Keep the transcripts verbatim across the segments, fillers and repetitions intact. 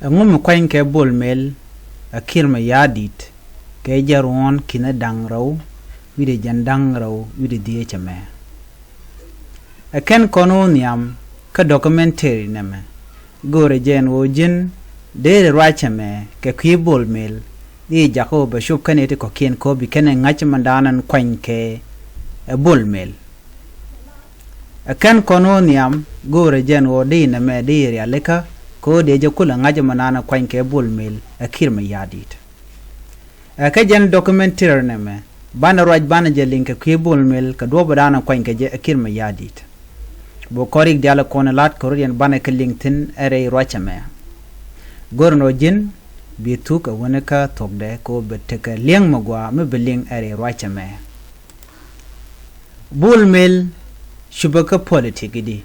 Ɛŋu mi kuany kɛ Bol Mel ɛ Kiir Mayardit kɛ jɛ ruɔ̱n ki̱n da̱ŋ rɛw wi̱cdɛ jiɛn da̱ŋ rɛw wi̱cdɛ dhieec ɛmɛ? Ɛ kɛn kɔn ɣöö nhiam kä documentary nɛmɛ, go̱o̱rɛ jɛ ɛn ɣöö ji̱n deri ruac ɛmɛ kɛ kui̱ Bol Mel i̱ jakä ɣöö bɛ cop kä nɛy ti kɔ̱kiɛn kɛ ɣöö bi kɛn ɛ ŋa̱c ɛmɛndan ɛn kuany kɛ ɛ Bol Mel. Ɛ kɛn kɔn ɣöö nhiam, go̱o̱rɛ jɛ ɛn ɣöö deri nɛmɛ deri rialikä kɛ ɣöö dee jɛ kulɛ ŋa̱c ɛmɛndan ɛ kuany kɛ Bol Mel ɛ Kiir Mayardit. Ɛ kä jɛn documentary nɛmɛ, banɛ ruac banɛ jɛ liŋ kɛ kui̱ Bol Mel kɛ duɔ̱ɔ̱pädan ɛ kuany kɛ jɛ ɛ Kiir Mayardit. Bok kɔn rik diaal kɔn lat kɛ rɔ̱diɛn banɛ kɛ liŋ thi̱n ɛ rɛy ruac ɛmɛ. Go̱o̱rɛ ɛn ɣöö ji̱n bi thuk ɛ wäni kä thuɔ̱kdɛ kɛ ɣöö bɛ tekɛ li̱eŋ mi gɔaa mi bi liŋ ɛ rɛy ruac ɛmɛ. Bol Mel cupɛ kä politik i̱di?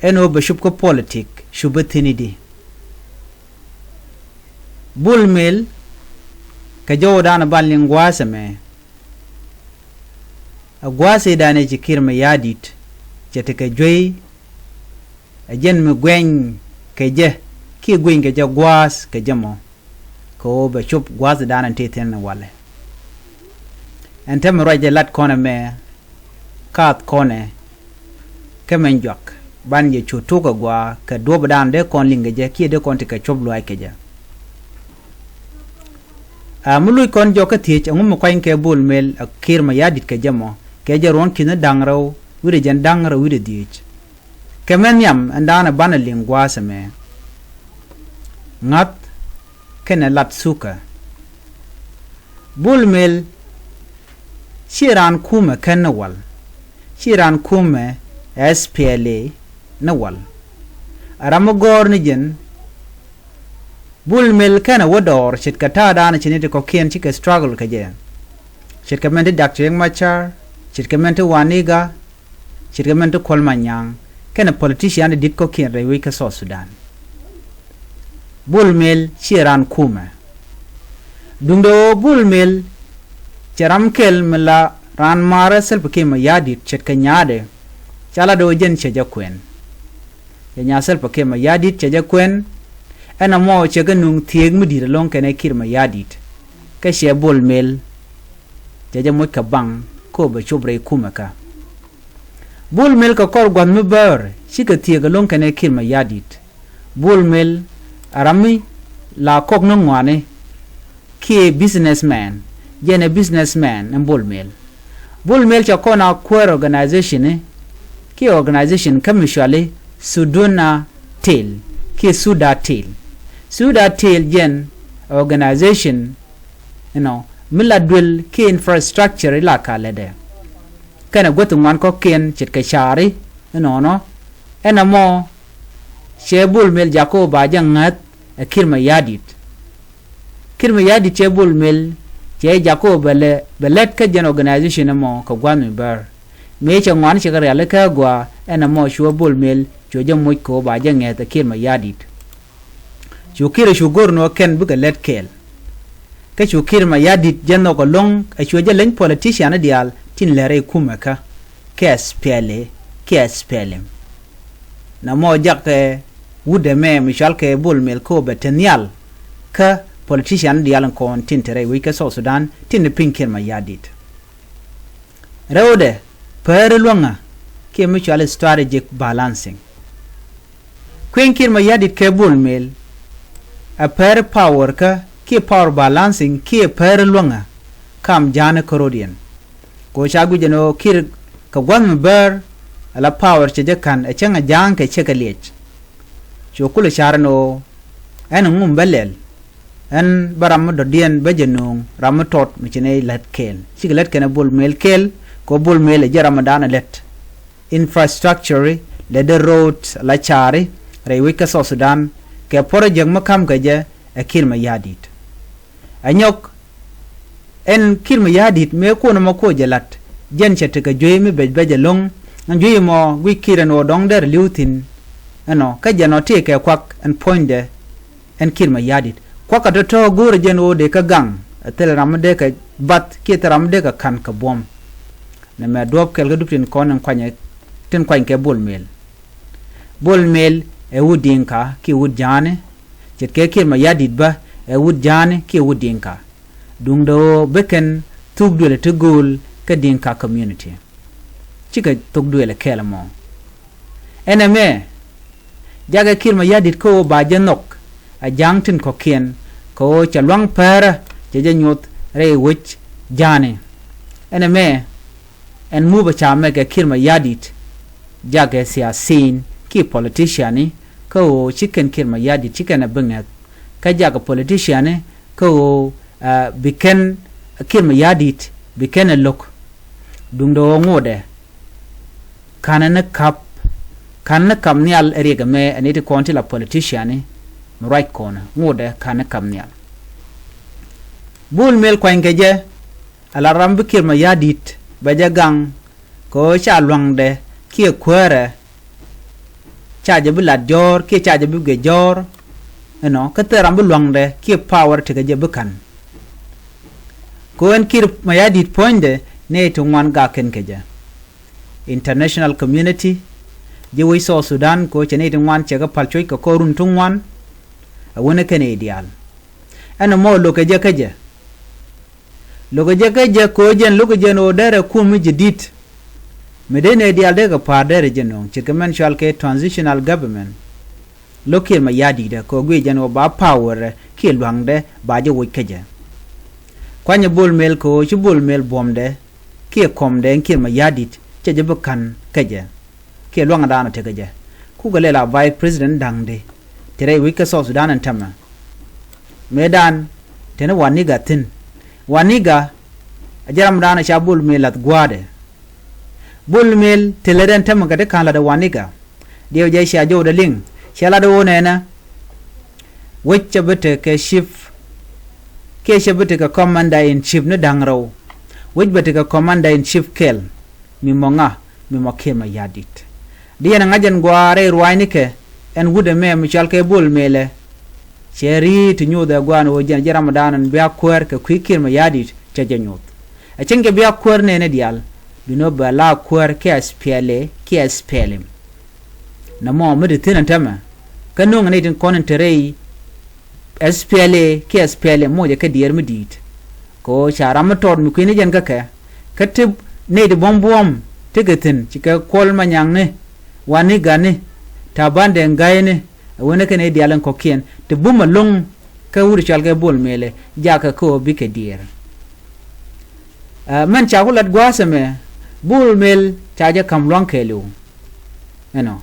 Ɛn ɣöö bɛ cup kä politik cupɛ thi̱n i̱di? Bol Mel kɛ jɔwdan ɛ ban liŋ gua̱a̱th ɛmɛ. Ɛ gua̱a̱th ëëdan ëë ci Kiir Mayardit cɛ tekɛ juey, ɛ jɛn mi guɛny kɛ jɛ kiɛ gueny kɛ jɛ gua̱a̱th kɛ jɛ mɔ kɛ ɣöö bɛ cop gua̱a̱thdan ɛ ti thi̱n walɛ. Ɛn täämɛ ruac jɛ lat kɔn ɛmɛ kaath kɔnɛ kä mɛn juak ban jɛ cu tuk ɛ gɔaa kɛ duɔ̱ɔ̱pdan dee kɔn liŋ kɛ jɛ kiɛ dee kɔn ti kɛ cop luaac kɛ jɛ. A mi luc kɔn jɔk kä thiec ɛŋu mi kuany kɛ Bol Mel ɛ Kiir Mayardit kɛ jɛ mɔ kɛ jɛ ruɔ̱n ki̱n da̱ŋ rɛw wi̱cdɛ jiɛn da̱ŋ rɛw wi̱cdɛ dhieec. Kɛ mɛ nhiam ɛn da̱a̱n ɛ banɛ liŋ gua̱a̱th ɛmɛ. Ŋa̱th kɛnɛ lat thukä. Bol Mel ci raan kumɛ kɛn ni wal, ci raan kumɛ S P L A ni wal. Ɛ ram mi gɔ̱r ni jɛn Bol Mel kɛnɛ wä dɔɔr ce̱tkɛ ta̱a̱dan ci ni ti kɔ̱kiɛn cikɛ struggle kɛ jɛ. Ce̱tkɛ mɛn ti Doctor Riek Machar, ce̱tkɛ mɛn ti Waniga, ce̱tkɛ mɛn ti Kuol Manyaŋ kɛnɛ politician ti di̱t kɔ̱kiɛn rɛy wec kä South Sudan. Bol Mel ci raan kumɛ. Duundɛ ɣöö Bol Mel cɛ ram kɛl mi la raan maarä Salva Kiir Mayardit ce̱tkɛ nyaadɛ, ca lat ɣöö jɛn cɛ jɛ kuɛn. Cɛ nyaa Salva Kiir Mayardit cɛ jɛ kuɛn. Ɛn ɛmɔ cɛ kɛ nuŋ thieek mi di̱i̱t ɛlɔ̱ŋ kɛnɛ Kiir Mayardit. Kä cɛ Bol Mel cɛ jɛ moc kɛ baŋ kä ɣöö bɛ cop rɛy kumɛ kä. Bol Mel kɛ kɔr gua̱th mi bäär cikɛ thieek ɛlɔ̱ŋ kɛnɛ Kiir Mayardit. Bol Mel ɛ ram mi la kɔk ni ŋɔaani kiɛ businessman, jɛn ɛ businessman ɛn Bol Mel. Bol Mel cɛ kɔn a kuäär organization ni kiɛ organization kä mi cuali Suduna Tel kiɛ Suda Tel. Suda Tel jɛn organization, you know, mi la duel kiɛ infrastructure ila ka lɛtdɛ. Kɛnɛ guäth ŋuan kɔ̱kiɛn ce̱tkɛ caari inɔnɔ. Ɛn ɛmɔ cɛ Bol Mel jakä ɣöö ba jɛ ŋäth ɛ Kiir Mayardit. Kiir Mayardit cɛ Bol Mel cɛ jakä ɣöö bɛ lɛ, bɛ lät kä jɛn organization ɛmɔ kɛ gua̱th mi bäär. Mëë cɛ ŋuan cɛ kɛ rialikä gɔaa ɛn ɛmɔ cuɛ Bol Mel cuɛ jɛ moc kɛ ɣöö ba jɛ ŋäth ɛ Kiir Mayardit. Cu Kiir cu go̱r ni ɣöö kɛn bikɛ lät kɛɛl. Kä cu Kiir Mayardit jɛ nhɔk ɛlɔ̱ŋ ɛ cuɛ jɛ leny politician diaal tin lɛr rɛy kumɛ kä, kɛ S P L A, kɛ S P L M. Nɛmɔ jakɛ wut ɛmɛ mi cɔalkɛ Bol Mel kä ɣöö bɛ te nhial kä politician diaal in kɔn tin te rɛy wec kä South Sudan tin te piny Kiir Mayardit. Rɛwdɛ, päär luäŋä kiɛ mi cɔal strategic balancing. Kuëny Kiir Mayardit kɛ Bol Mel ɛ päär power kä kiɛ power balancing kiɛ päär luäŋä kam ja̱a̱n kä rɔ̱diɛn. Kɛ ɣöö ca guic ɛn ɣöö Kiir kɛ gua̱th mi bäär ala power cɛ jɛ ka̱n ɛ cäŋ ɛ ja̱a̱ŋ kɛ cɛ kɛ liɛc. Cu kulɛ ca̱r ɛn ɣöö ɛn ŋum bä lɛl. Ɛn bä ram mi dɔ̱diɛn bä jɛ nööŋ ram mi tɔt mi ci nɛy lät kɛɛl. Cikɛ lät kɛnɛ Bol Mel kɛɛl kɛ ɣöö Bol Mel ɛ jɛ ram mi da̱a̱n ɛ lät. Infrastructure, lɛtdɛ road, la caari rɛy wec kä South Sudan kɛ project mi ka̱m kɛ jɛ ɛ Kiir Mayardit. Ɛ nyɔk ɛn Kiir Mayardit mëë kuɔn ɛmɔ kuɔ jɛ la̱t jɛn cɛ tekɛ juey mi bɛc bɛc ɛlɔ̱ŋ. Ɛn juey ɛmɔ guic Kiir ɛn ɣöö dɔ̱ŋ dee rɛ li̱w thi̱n ɛnɔ kä jɛn ɔ tëëkɛ kuak ɛn puɔ̱nydɛ. Ɛn Kiir Mayardit kuak ɛ tɔ̱tɔ̱ go̱o̱rɛ jɛn ɣöö dee kä gaŋ ɛ thilɛ ram mi dee kɛ bath kiɛ thilɛ ram mi dee kɛ ka̱n kɛ buɔ̱m. Nɛmɛ duɔ̱ɔ̱p kɛl kä dup tin kɔn in kuany, tin kuany kɛ Bol Mel. Bol Mel ɛ wut Diŋka kiɛ wut Ja̱a̱ni. Ce̱tkɛ Kiir Mayardit bä ɛ wut Ja̱a̱ni kiɛ wut Diŋka. Duundɛ ɣöö bi kɛn thuk duël ti gööl kä Diŋka community. Cikɛ thuk duël ɛ kɛl ɛmɔ. Ɛn ɛmɛ jakɛ Kiir Mayardit kä ɣöö ba jɛ nhɔk ɛ ja̱a̱ŋ tin kɔ̱kiɛn kɛ ɣöö cɛ lua̱ŋ pɛrä cɛ jɛ nyoth rɛy wec Ja̱a̱ni. Ɛn ɛmɛ ɛn mupä ca mɛk ɛ Kiir Mayardit jakɛ siasin kiɛ politiciani kä ɣöö ci kɛn Kiir Mayardit ci kɛn ɛ bi ŋɛth. Kä jakɛ politiciani kä ɣöö bi kɛn Kiir Mayardit bi kɛn ɛ lo̱k. Duundɛ ɣöö ŋotdɛ ka̱n ni kap ka̱n ni kap nhial ɛ riɛk ɛmɛ ɛ ni ti kɔn ti la politiciani mi ruac kɔn ŋotdɛ ka̱n ni kap nhial. Bol Mel kuany kɛ jɛ ala ram bi Kiir Mayardit bɛ jɛ gaŋ kɛ ɣöö ca lua̱ŋdɛ kiɛ kuäärɛ ca jɛ bi lat jɔ̱ɔ̱r kiɛ ca jɛ bi guic jɔ̱ɔ̱r. Ɛnɔ kä thil ram bi lua̱ŋdɛ kiɛ power tekɛ jɛ bi ka̱n. Kɛ ɣöö ɛn Kiir Mayardit puɔ̱nydɛ nɛy ti ŋuan gak kɛn kɛ jɛ. International community ji̱ wec South Sudan kɛ ɣöö cɛ nɛy ti ŋuan cɛ kɛ pa̱l cuɔ̱c kɛ kɔr run ti ŋuan. Ɛ wänɛ kɛn i̱ diaal ɛn ɛmɔ lo̱kɛ jɛ kä jɛ. Lo̱kɛ jɛ kä jɛ kɛ ɣöö jɛn lo̱kɛ jɛn ɣöö derɛ kum mi ji̱ di̱t. Mi dee nɛy diaal dee kɛ pa̱a̱r derɛ jɛ nööŋ ce̱tkɛ mɛn cɔal kɛ transitional government. Lo̱k Kiir Mayardit ɛ kɛ ɣöö guic jɛn ɣöö ba power kiɛ lua̱ŋdɛ ba jɛ woc kä jɛ. Kuanyɛ Bol Mel kɛ ɣöö ci Bol Mel buɔ̱mdɛ kiɛ kɔmdɛ ɛn Kiir Mayardit cɛ jɛ bi ka̱n kä jɛ. Kiɛ luaŋdan ɔ tekɛ jɛ kukɛ lɛl a vice president da̱ŋdi ti rɛy wec kä South Sudan ɛn tämɛ. Mëëdan teni Waniga thi̱n. Waniga a jɛ ramdan ɔ ca Bol Mel lath gua̱a̱dɛ. Bol Mel te lät ɛn tämɛ kɛ ti ka̱n la̱t ɛ Waniga. Diɛw jɛ cia jɔwdɛ liŋ cia la̱t ɛ ɣöö nɛnɛ wec cɛ bi tekɛ chief kiɛ cɛ bi tekɛ commander in chief ni da̱ŋ rɛw. Wec bɛ tekɛ commander in chief kɛl. Mi mɔ ŋa? Mi mɔ Kiir Mayardit. Di yɛn ŋa̱c ɛn gua̱a̱r rɛy ruaacnikɛ ɛn wut ɛmɛ mi cɔal kɛ Bol Melɛ. Cɛ ri̱i̱t ti nyothɛ gua̱a̱n ɣöö jɛn ji̱ ramdan ɛn bia kuäär kɛ kui̱ Kiir Mayardit cɛ jɛ nyoth. Ɛ cäŋ kɛ bia kuäär nɛɛni diaal. Duundɛ ɣöö bɛ la kuäär kiɛ SPLA kiɛ SPLM. Nɔmɔ mi ti thi̱n ɛn tämɛ kä no̱o̱ŋ ɛ nɛy tin kɔn in te rɛy SPLA kiɛ SPLM mocɛ kɛ diɛɛr mi di̱i̱t. Kɛ ɣöö ca ram mi tɔɔt mi kui̱ni jɛn kä kɛ kä ti nɛy ti buɔ̱m buɔ̱m ti kɛ thi̱n ci kɛ Kuɔl Manyaŋni, Wanigani, Taban Deng Gaini, ɛ wänɛ kɛn i̱ diaal in kɔ̱kiɛn ti bum ɛlɔ̱ŋ. Kä wut cɔal kɛ Bol Melɛ jakɛ kä ɣöö bikɛ diɛɛr. Ɛ mɛn ca ku lat gua̱a̱th ɛmɛ Bol Mel ca jɛ ka̱m lua̱ŋ kɛɛliw. Ɛnɔ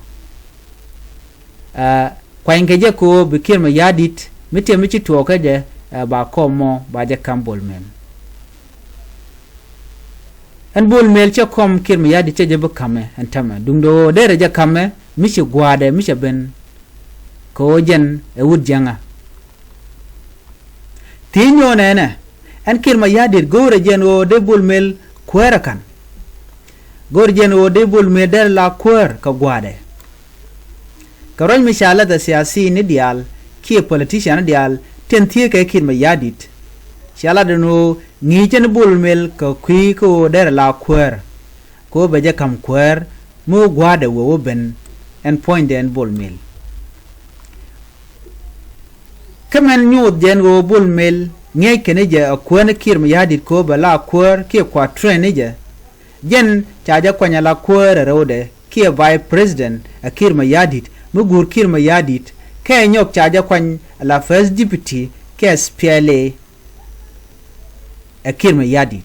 ɛ kuany kɛ jɛ kɛ ɣöö bi Kiir Mayardit mi tiɛm mi ci tuɔɔk kä jɛ ɛ ba kɔm mɔ ba jɛ ka̱m Bol Mel. Ɛn Bol Mel cɛ kɔm Kiir Mayardit cɛ jɛ bi ka̱mɛ ɛn tämɛ duundɛ ɣöö derɛ jɛ ka̱mɛ mi ci gua̱a̱dɛ mi cɛ ben. Kɛ ɣöö jɛn ɛ wut jiäŋä. Thiec nyɔɔnɛ ɛnɛ ɛn Kiir Mayardit go̱o̱rɛ jɛn ɣöö dee Bol Mel kuäärä ka̱n. Go̱o̱rɛ jɛn ɣöö dee Bol Mel derɛ la kuäär kɛ gua̱a̱dɛ. Kɛ ruac mi ca la̱th ɛ siasiini diaal kiɛ politician diaal tin thieekɛ Kiir Mayardit. Ca lat ɛn ɣöö ŋi̱i̱cä ni Bol Mel kɛ kui̱ kä ɣöö derɛ la kuäär. Kɛ ɣöö bɛ jɛ ka̱m kuäär mi wä gua̱a̱dɛ wee wä ben ɛn puɔ̱nydɛ ɛn Bol Mel. Kä mɛn nyoth jɛn ɣöö Bol Mel ŋi̱eec kɛn i̱ jɛ ɛ kuäär ni Kiir Mayardit kɛ ɣöö bɛ la kuäär kiɛ kua train i̱ jɛ. Jɛn ca jɛ kuany ala kuäär ɛ rɛwdɛ kiɛ vice president ɛ Kiir Mayardit mi guur Kiir Mayardit kɛ nyɔk ca jɛ kuany ala first deputy kɛ SPLA ɛ Kiir Mayardit.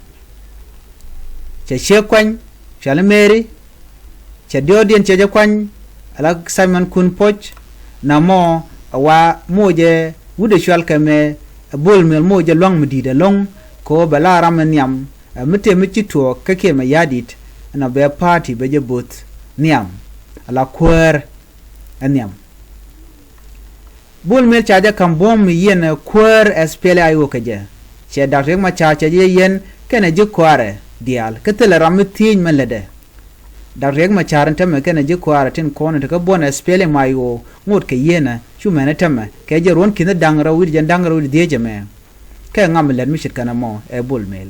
Cɛ ciek kuany cuali Mary. Cɛ diɔ̱ɔ̱diɛn cɛ jɛ kuany ala Simon Kun Poch. Namɔ ɛ wa mocɛ wut ɛ cual kɛ mɛ ɛ Bol Mel mocɛ luaŋ mi di̱i̱t ɛlɔ̱ŋ kɛ ɣöö bɛ la ram ɛ nhiam. Ɛ mi tëë mi ci tuɔɔk kä Kiir Mayardit ɛn ɔ bɛ party bɛ jɛ bo̱th nhiam ala kuäär ɛ nhiam. Bol Mel ca jɛ ka̱m buɔ̱m mi yiɛn ɛ kuäär SPLA-IO kɛ jɛ. Cɛ Dak Riek Machar cɛ jɛ yiɛn kɛnɛ ji̱ kuaarɛ diaal kä thilɛ ram mi thiec mɛ lätdɛ. Dak Riek Machar in tämɛ kɛnɛ ji̱ kuaarɛ tin kɔn in te kä buɔ̱n SPLM-IO ŋot kɛ yienä cu mɛn in tämɛ kɛ jɛ ruɔ̱n ki̱n da̱ŋ rɛw wi̱cdɛ jɛn da̱ŋ rɛw wi̱cdɛ dhieec ɛmɛ. Kɛ ŋam in lät mi ce̱tkɛ nɔmɔ ɛ Bol Mel.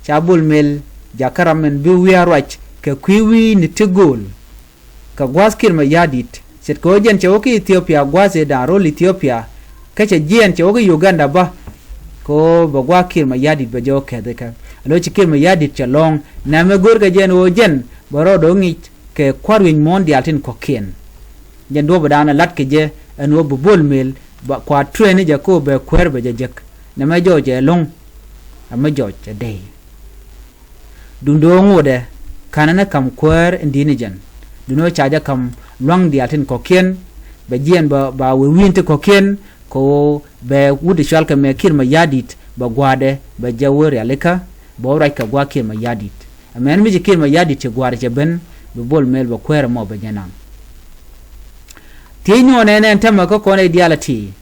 Ca Bol Mel jakä ram in bi wi̱i̱ a ruac kɛ kui̱ wi̱i̱ni ti gööl. Kɛ gua̱a̱th Kiir Mayardit Ce̱tkɛ ɣöö jɛn cɛ wä kä Ethiopia gua̱a̱th ëë da̱ŋ ro̱l Ethiopia. Kä cɛ jiɛɛn cɛ wä kä Uganda bä. Kɛ ɣöö bɛ gua̱a̱th Kiir Mayardit bɛ jɛ wä kɛth ikä. Alo ci Kiir Mayardit cɛ lɔ̱ŋ. Nɛmɛ görkɛ jɛn ɣöö jɛn bɛ rɔɔdɛ wä ŋic kɛ kua̱r wi̱c muɔ̱ɔ̱n diaal tin kɔ̱kiɛn. Jɛn duɔ̱ɔ̱p ɛ da̱a̱n ɛ la̱t kɛ jɛ ɛn ɣöö bi Bol Mel ba kua train ni jɛ kä ɣöö bɛ kuäär bɛ jɛ jek. Nɛmɛ jɔɔc ɛ lo̱ŋ. Ɛmɛ jɔɔc ɛ dee. Duundɛ ɣöö ŋotdɛ ka̱n ɛn ɛ ka̱m kuäär in di̱t ni jɛn. Duundɛ ɣöö ca jɛ ka̱m lua̱ŋ diaal tin kɔ̱kiɛn. Bɛ jiɛɛn ba, ba wee wi̱i̱n ti kɔ̱kiɛn. Kɛ ɣöö bɛ wut ti cɔal kɛ mɛ Kiir Mayardit bɛ gua̱a̱dɛ bɛ jɛ wee rialikä. Bɛ wä ruac kɛ gua̱a̱ Kiir Mayardit. Ɛmɛn mi ci Kiir Mayardit ci gua̱a̱dɛ cɛ ben bi Bol Mel bɛ kuäär ɛmɔ bɛ jɛ naŋ. Thiec ni ɣöö nɛnɛ ɛn täämɛ kä kɔn ɛ diaal ɛ ti.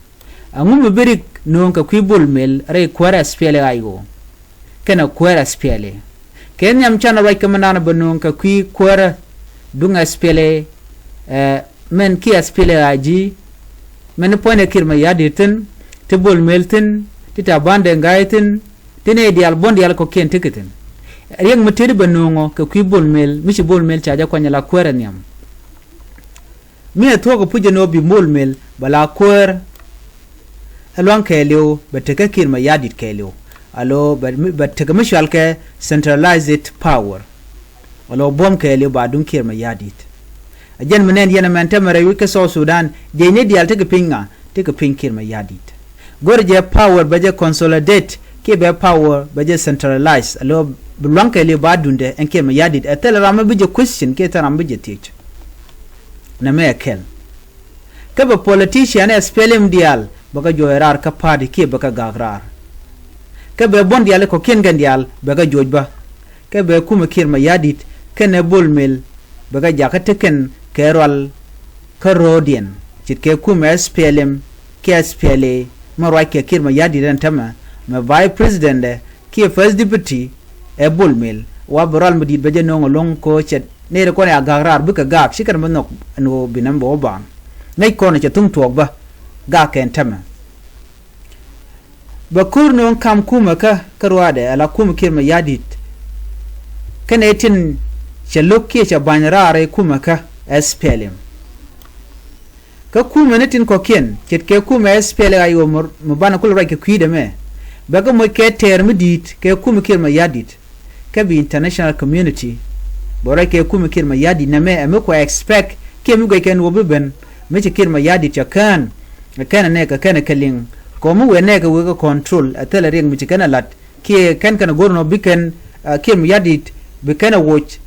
Ɛŋu mi bi rik nööŋ kɛ kui̱ Bol Mel rɛy kuäärä S P L A I O kɛnɛ kuäärä S P L A? Kɛ nhiam canɛ ruac kɛ mɛndan bɛ nööŋ kɛ kui̱ kuäärä duŋ S P L A, ɛ, mɛn kiɛ S P L A I G, mɛn ni puɔ̱nydɛ Kiir Mayardit thi̱n, ti Bol Mel thi̱n, ti Taban Deng Gai thi̱n, ti nɛy diaal buɔ̱n diaal kɔ̱kiɛn tekɛ thi̱n. Riɛk mi tëëdi bɛ nööŋɔ kɛ kui̱ Bol Mel, mi ci Bol Mel ca jɛ kuany ala kuäärä nhiam. Mi ɛ thuɔ̱k ɛ puc ɛn ɣöö bi Bol Mel bɛ la kuäär. Ɛ lua̱ŋ kɛɛliw bɛ tekɛ Kiir Mayardit kɛɛliw. Alo bɛ, bɛ tekɛ mi cɔal kɛ centralized power. Alo buɔ̱m kɛɛliw ba duŋ Kiir Mayardit. Ɛ jɛn mi nɛn yɛn ɛmɛn täämɛ rɛy wec kä South Sudan, jiɛcni diaal tekɛ piny ŋa? Tekɛ piny Kiir Mayardit. Go̱rɛ jɛ power bɛ jɛ consolidate kiɛ bɛ power bɛ jɛ centralize. Alo bi lua̱ŋ kɛɛliw ba duundɛ ɛn Kiir Mayardit. Ɛ thil ram mi bi jɛ question kiɛ thil ram mi bi jɛ thiec. Nɛmɛ ɛ kɛl. Kä bɛ politician ɛ S P L M diaal bɛ kɛ juɔc raar kä party kiɛ bɛ kɛ gak raar. Kä bɛ buɔ̱n diaal kɔ̱kiɛn kɛn diaal bɛ kɛ juɔc bä. Kä bɛ kumɛ Kiir Mayardit kɛnɛ Bol Mel bɛ kɛ jakä tekɛn kɛ rual kä ro̱o̱diɛn ce̱tkɛ kumɛ S P L M kiɛ S P L A. Mɛ ruac kɛ Kiir Mayardit ɛn täämɛ mɛ vice president ɛ kiɛ first deputy ɛ Bol Mel. Wa bi rual mi di̱i̱t bɛ jɛ nööŋ ɛlɔ̱ŋ kɛ ɣöö cɛ nɛy ti kɔn ɛ a gak raar bikɛ gak ci kɛn bi nhɔk ɛn ɣöö bi nɛmɛ bɛ wä baaŋ. Ŋäc kɔn cɛ thuŋ tuɔɔk bä gak kɛn täämɛ. Bɛ ko̱r nööŋ kam kumɛ kä kä ruaadɛ ala kumɛ Kiir Mayardit. Kä nɛy tin cɛ lo̱k kiɛ cɛ ba̱ny raar ɛ kumɛ kä S P L M. Kä kumɛ ni tin kɔ̱kiɛn ce̱tkɛ kumɛ S P L A I O mi banɛ kulɛ ruac kɛ kui̱dɛ mɛ. Bɛ kɛ moc kɛ tɛɛr mi di̱i̱t kɛ kumɛ Kiir Mayardit. Kä bi international community bɛ ruac kɛ kumɛ Kiir Mayardit nɛmɛ ɛ mi kuɛ expect kiɛ mi guɛc kɛn wä bi ben. Mi ci Kiir Mayardit cɛ kään ɛ kɛn ɛ nɛɛkɛ kɛn ɛ kɛ liŋ kɛ mi wëë nɛɛkɛ wëë kɛ control ɛ thilɛ riɛk mi ci kɛn ɛ la̱t. Kiɛ kɛn kɛn ɛ go̱r nɔ bi kɛn, ɛ, Kiir Mayardit bi kɛn ɛ woc.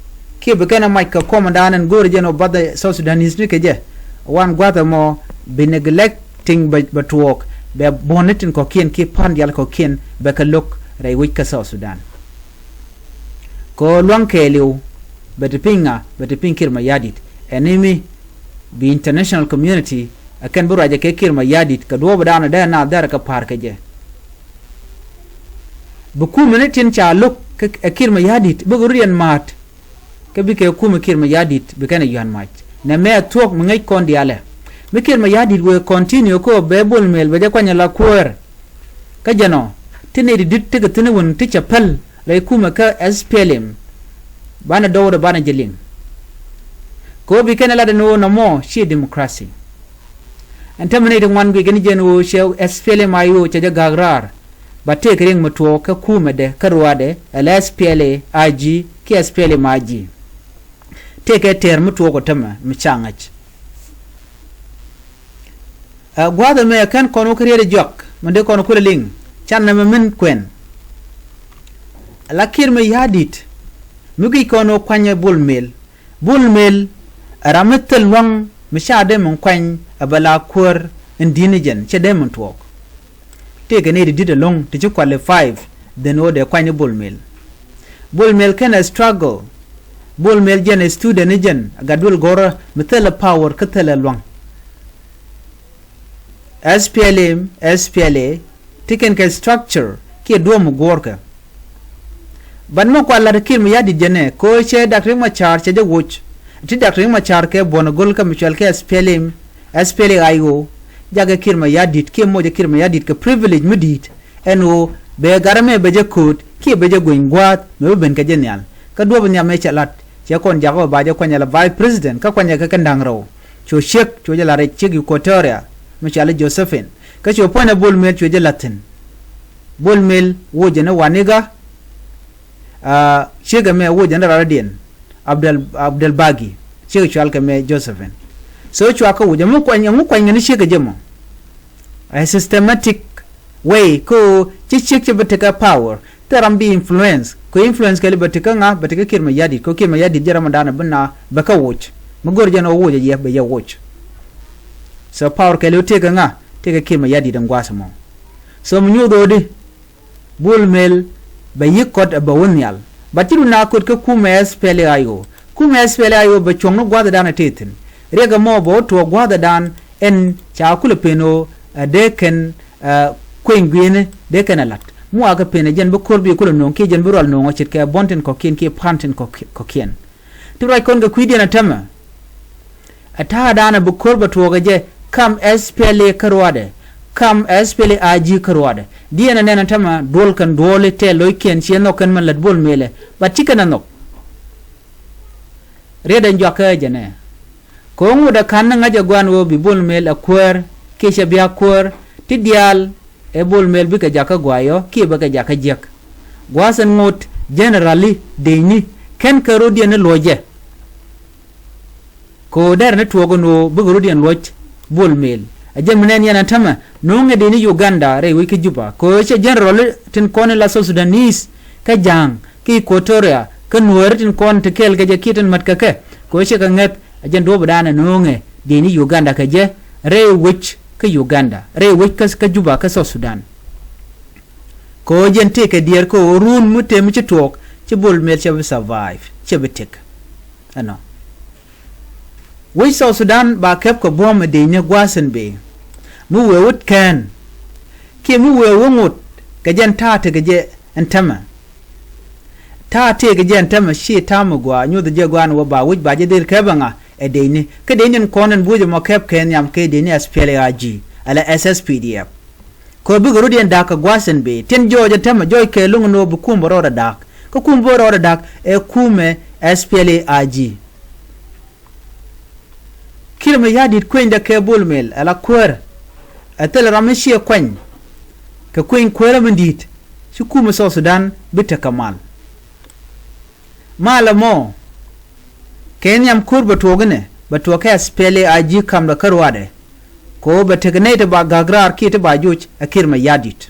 Kiɛ bi kɛn ɛ mac kɛ kɔmɛndan ɛn go̱o̱rɛ jɛn ɔ bath ɛ South Sudanese ni kɛ jɛ. Wan gua̱th ɛmɔ bi neglecting bɛ, bɛ tuɔɔk bɛ buɔ̱n ni tin kɔ̱kiɛn kiɛ pa̱n diaal kɔ̱kiɛn bɛ kɛ lo̱k rɛy wec kä South Sudan. Kɛ ɣöö lua̱ŋ kɛɛliw bɛ ti piny ŋa? Bɛ ti piny Kiir Mayardit. Ɛn imi bi international community ɛ kɛn bi ruacɛ kɛ Kiir Mayardit kɛ duɔ̱ɔ̱p ɛ daanɔ dee na dhɛr kɛ pa̱a̱r kɛ jɛ. Bi kumɛ ni tin ca lo̱k kä ɛ Kiir Mayardit bikɛ rut yɛn ma̱a̱t. Kä bikɛ kumɛ Kiir Mayardit bi kɛn ɛ yua̱n mac nɛ mɛ ɛ thuɔ̱k mi ŋäc kɔn diaalɛ. Mi Kiir Mayardit wëë continue kä ɣöö bɛ Bol Mel bɛ jɛ kuany ala kuäär. Kä jɛn ɔ ti nɛy ti di̱t tekɛ thi̱n wun ti cɛ päl rɛy kumɛ kä S P L M. Banɛ dɔwdɛ banɛ jɛ liŋ. Kɛ ɣöö bi kɛn ɛ lat ɛn ɣöö nɔmɔ ciɛ democracy. Ɛn täämɛ nɛy ti ŋuan guic kɛn jɛn ɣöö cɛ S P L M I O cɛ jɛ gak raar. Ba tëëkɛ riɛk mi tuɔɔk kä kumɛdɛ kä ruaadɛ ala S P L A I G kiɛ S P L M I G. Tëëkɛ tɛɛr mi tuɔɔk ɔ täämɛ mi ca ŋäc. Ɛ gua̱a̱th ɛmɛ kɛn kɔn wä kä riet ɛ juak mi dee kɔn kulɛ liŋ. Can nɛmɛ min kuɛn. Ala Kiir Mayardit mi guic kɔn wä kuany ɛ Bol Mel. Bol Mel ɛ ram mi thil lua̱ŋ mi ca dee min kuany ɛ bɛ la kuäär in di̱t ni jɛn cɛ dee min tuɔɔk. Tëëkɛ nɛy ti di̱t ɛlɔ̱ŋ ti ci qualify then wä dee kuany ni Bol Mel. Bol Mel kɛn ɛ struggle. Bol Mel jɛn ɛ student ni jɛn ɛ gat duël gɔ̱rä mi thilɛ power kä thilɛ lua̱ŋ. S P L M, S P L A ti kɛn kɛ structure kiɛ duɔ̱ɔ̱p mi guɔ̱ɔ̱rkɛ. But mi kual lat Kiir Mayardit jɛnɛ kɛ ɣöö cɛ Dak Riek Machar cɛ jɛ woc. Ti Dak Riek Machar kɛ buɔ̱n ɛ go̱l kä mi cuɛl kɛ S P L M, S P L A I O. Jakɛ Kiir Mayardit kiɛ mocɛ Kiir Mayardit kɛ privilege mi di̱i̱t ɛn ɣöö bɛ gat ɛmɛ bɛ jɛ kööt kiɛ bɛ jɛ gueny gua̱a̱th mɛ bi ben kɛ jɛ nhial. Kä duɔ̱ɔ̱p nhiam mëë cɛ lat cɛ kɔn jakä ɣöö ba jɛ kuany ala vice president kä kuanyɛ kɛ kɛn da̱ŋ rɛw. Cuɔ ciek cuɔ jɛ la̱t rɛy ciek Equatoria mi cɔal i̱ Josephine. Kä cuɔ puɔ̱nydɛ Bol Mel cuɔ jɛ la̱t thi̱n. Bol Mel wuɔcɛ ni Waniga, ah, ciek ɛmɛ wuɔcɛ ni rɔɔdiɛn Abdel, Abdel Bagi, ciek cɔalkɛ mɛ Josephine. So cua kä wuɔcɛ, ɛŋu kuany, ɛŋu kuany kɛ ni ciek ɛ jɛ mɔ? A systematic way kä ɣöö ci ciek cɛ bi tekɛ power. Thil ram bi influence, kɛ influence kɛli bɛ ti kä ŋa, bɛ ti kä Kiir Mayardit, kɛ Kiir Mayardit jɛ ram dan bi na bɛ kä wuc. Mi gör jɛn ɣöö wuc yɛ bɛ yɛ wuc. So power kɛli wä tëëk kä ŋa, tëëk kä Kiir Mayardit in gua̱a̱th mɔ. So mi nyuuth ɣöö di Bol Mel bɛ yi̱k kɔt ɛ bɛ wä nhial. But ci du na köt kä kumɛ S P L A I O. Kumɛ S P L A I O bɛ cuɔ̱ŋni gua̱a̱th dan ɛ tëë thi̱n. Riɛk ɛmɔ bɛ wä tuɔɔk gua̱a̱th dan ɛn ca kulɛ pen ɣöö ɛ dee kɛn ɛ kueny gui̱i̱ni dee kɛn ɛ la̱t. Mi wakä pen ɛ jɛn bi ko̱r bi kulɛ no̱o̱ŋ kiɛ jɛn bi rual no̱o̱ŋ ɔ ce̱tkɛ buɔ̱n tin kɔ̱kiɛn kiɛ pa̱a̱n tin kɔ̱kiɛn. Ti ruac kɔn kɛ kui̱diɛn ɛ tämɛ. Ɛ ta̱a̱dan ɛ bi ko̱r bɛ tuɔɔk ɛ jɛ kam S P L A kä ruaadɛ, kam S P L A I G kä ruaadɛ. Diɛn ɛ nɛn ɛ tämɛ duɔl kɛn duɔli tɛɛl lo̱ckiɛn ciɛ nhɔk kɛn mɛn lät Bol Melɛ. But ci kɛn ɛ nhɔk. Riet ɛn juakä ɛ jɛnɛ. Kɛ ɣöö ŋot ɛ ka̱n ni ŋa̱c ɛ gua̱n ɣöö bi Bol Mel ɛ kuäär kiɛ cɛ bia kuäär ti diaal ɛ Bol Mel bikɛ jakä guayɔ kiɛ bikɛ jakä jiäk. Gua̱a̱th ɛn ŋot generally denyni kɛn kɛ rɔ̱diɛn ni luɔcɛ. Kɛ ɣöö dɛrɛ ni tuɔɔk ɛn ɣöö bikɛ rɔ̱diɛn luɔc Bol Mel. Ɛ jɛn mi nɛn yɛn ɛ tämɛ no̱o̱ŋɛ denyni Uganda rɛy wec kä Juba kɛ ɣöö cɛ generally tin kɔn in la South Sudanese kä Ja̱a̱ŋ kä Equatoria kä Nuääri tin kɔn ti kɛɛl kɛ jɛ kiɛ tin mät kɛ kɛ kɛ ɣöö cɛ kɛ ŋäth. Ɛ jɛn duɔ̱ɔ̱pdan ɛ no̱o̱ŋɛ dieyni Uganda kɛ jɛ rɛy wec kä Uganda rɛy wec kä, kä Juba kä South Sudan. Kɛ ɣöö jɛn tëëkɛ diɛɛr kɛ ɣöö run mi tëë mi ci tuɔɔk ci Bol Mel cɛ bi survive cɛ bi tëk. Ɛnɔ wec South Sudan ba kɛp kɛ buɔ̱m ɛ dieyni gua̱a̱th in bëë. Mi wëë wut kɛn kiɛ mi wëë wä ŋot kɛ jɛn ta̱a̱ tekɛ jɛ ɛn tämɛ. Ta̱a̱ tëëkɛ jɛ ɛn tämɛ ci ta̱a̱ mi gɔaa nyuɔth jɛ gɔaa ni wä ba wi̱c ba jɛ dhil kɛp ɛŋa ɛ denyni. Kä denyni ɛn kɔn ɛn buɔ̱cɛ mɔ kɛp kɛn nhiam kɛ denyni S P L A I G ala S S P D F. Kɛ bikɛ rɔ̱diɛn da̱a̱k kɛ gua̱a̱th ɛn bëë tin jɔɔc ɛn tämɛ jɔɔc kɛ lo̱ŋ ni wä bi kum bä rɔɔdɛ da̱a̱k. Kä kum bä rɔɔdɛ da̱a̱k ɛ kumɛ S P L A I G. Kiir Mayardit kuenydɛ kɛ Bol Mel ala kuäär. Ɛ thilɛ ram mi ciɛ kuany kɛ kueny kuäärä mi di̱i̱t ci kumɛ South Sudan bi tekɛ mal. Mal ɛmɔ kɛ nhiam ko̱r bɛ tuɔɔk inɛ bɛ tuɔɔk kɛ S P L A I G kamdɛ kä ruaadɛ. Kɛ ɣöö bɛ tekɛ nɛy ti ba gak raar kiɛ ti ba joc ɛ Kiir Mayardit.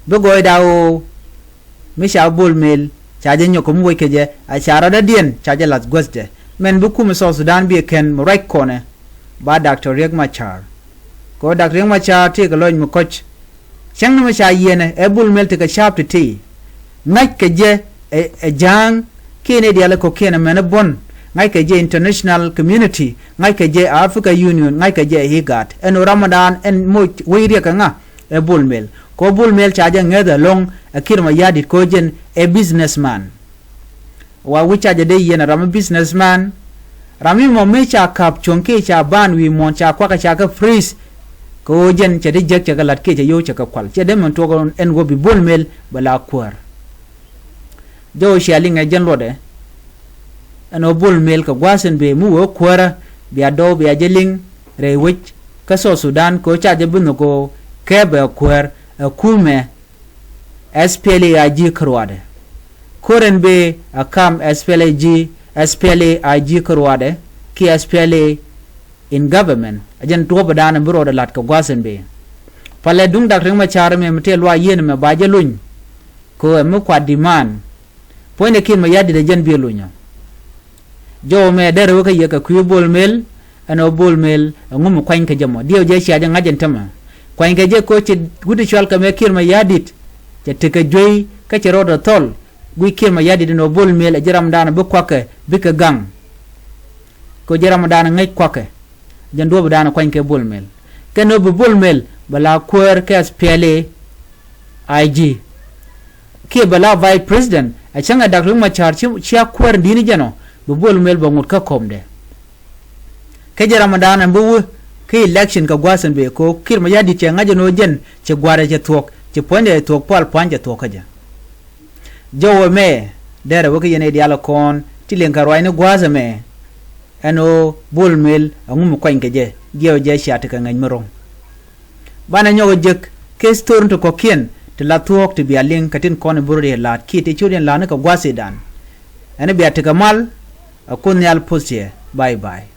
Bi gɔɔyda ɣöö mi ca Bol Mel ca jɛ nyɔk kɛ mi wec kɛ jɛ a ca rɔ̱dädiɛn ca jɛ la̱th guäthdɛ. Mɛn bi kumɛ South Sudan bi ɛ kɛn mi ruac kɔnɛ ba Doctor Riek Machar. Kɛ ɣöö Doctor Riek Machar tëëkɛ lɔc mi kɔ̱c. Cäŋ ni mi ca yiɛnɛ ɛ Bol Mel tekɛ ca̱a̱p ti̱ti̱. Ŋa̱ckɛ jɛ ɛ, ɛ Ja̱a̱ŋ kiɛ ni diaal ɛ kɔ̱kiɛn ɛmɛn ɛ buɔ̱n. Ŋa̱ckɛ jɛ international community, ŋa̱ckɛ jɛ Africa Union, ŋa̱ckɛ jɛ IGAD. Ɛn ɣöö ramdan ɛn moc wec riɛk kɛ ŋa ɛ Bol Mel. Kɛ ɣöö Bol Mel ca jɛ ŋäth ɛlɔ̱ŋ ɛ Kiir Mayardit kɛ ɣöö jɛn ɛ businessman. Wa wi̱c ca jɛ dee yiɛn ɛ ram mi businessman. Ram mi mɔ mi ca ka̱p cuɔ̱ŋ kiɛ ca ban wi̱i̱ muɔ̱ɔ̱n ca kuakä ca kɛ freeze. Kɛ ɣöö jɛn cɛ ti jiäk cɛ kɛ la̱t kiɛ cɛ yio̱w cɛ kɛ kual cɛ dee mɛn tuɔk ɛn ɣöö bi Bol Mel bɛ la kuäär. Jɛ ɣöö cia liŋ ɛ jɛn luɔtdɛ. Ɛn ɣöö Bol Mel kɛ gua̱a̱th in bëë mi wee kuäärä bia dɔw bia jɛ liŋ rɛy wec kä South Sudan kɛ ɣöö ca jɛ bi nhök ɣöö kɛ bɛ kuäär ɛ kumɛ. S P L A I G kä ruaadɛ. Ko̱r ɛn bëë a kam S P L A I G, S P L A I G kä ruaadɛ kiɛ S P L A in government. A jɛn duɔ̱ɔ̱pdan ɛn bi rɔɔdɛ la̱t kɛ gua̱a̱th ɛn bëë. Palɛ duŋ Doctor Riek Machar ɛmɛ mi tëë luaak yieen ɛmɛ ba jɛ luny. Kɛ ɣöö ɛmɛ kuat demand. Puɔ̱nydɛ Kiir Mayardit ɛ jɛn bi ɛ luny ɔ. Jɔw ɛmɛ derɛ wä kä yɛ kɛ kui̱ Bol Mel, ɛn ɣöö Bol Mel ɛŋu mi kuanykɛ jɛ mɔ. Diɛw jɛ cia jɛ ŋa̱c ɛn tämɛ. Kuanykɛ jɛ kɛ ɣöö cɛ wut i̱ cual kɛ mɛ Kiir Mayardit. Cɛ tekɛ juey kä cɛ rɔɔdɛ thɔl. Guic Kiir Mayardit ɛn ɣöö Bol Mel ɛ ji̱ ramdan bi kua̱kɛ bikɛ gaŋ. Kɛ ɣöö ji̱ ramdan ŋäc kua̱kɛ. Jɛn duɔ̱ɔ̱pdan kuany kɛ Bol Mel. Kɛn ɣöö bi Bol Mel bɛ la kuäär kɛ S P L A I G. Kiɛ bɛ la vice president, a cäŋ ɛ Doctor Riek Machar ci, cia kuäär di̱t ni jɛn ɔ, bi Bol Mel bɛ ŋot kä kɔmdɛ. Kä jɛ ramdan ɛn bi wä kä election kɛ gua̱a̱th ɛn bëë kɛ ɣöö Kiir Mayardit cɛ ŋa̱c ɛn ɣöö jɛn cɛ gua̱a̱rɛ cɛ thuɔ̱k, cɛ puɔ̱nydɛ cɛ thuɔ̱k, pual pua̱ny cɛ thuɔ̱k kä jɛ. Jɔw ɛmɛ, derɛ wä kä yɛn ɛ diaal ɛ kɔn ti liŋ kɛ ruacni gua̱a̱th ɛmɛ. ɛn ɣöö Bol Mel ɛŋu mi kuany kɛ jɛ, jiɛw jɛ cia tekɛ ŋäc mi ro̱ŋ. Banɛ nyɔk ɛ jek kɛ story ti kɔ̱kiɛn ti la thuɔ̱ɔ̱k ti bia liŋ kɛ tin kɔn i̱ bi rɔ yɛ la̱a̱t kiɛ ti ciötdiɛn la̱a̱t ni kɛ gua̱thidan. Ɛn i̱ bia tekɛ mal, ɛ Kuoth Nhial poth ciɛ. Bye bye.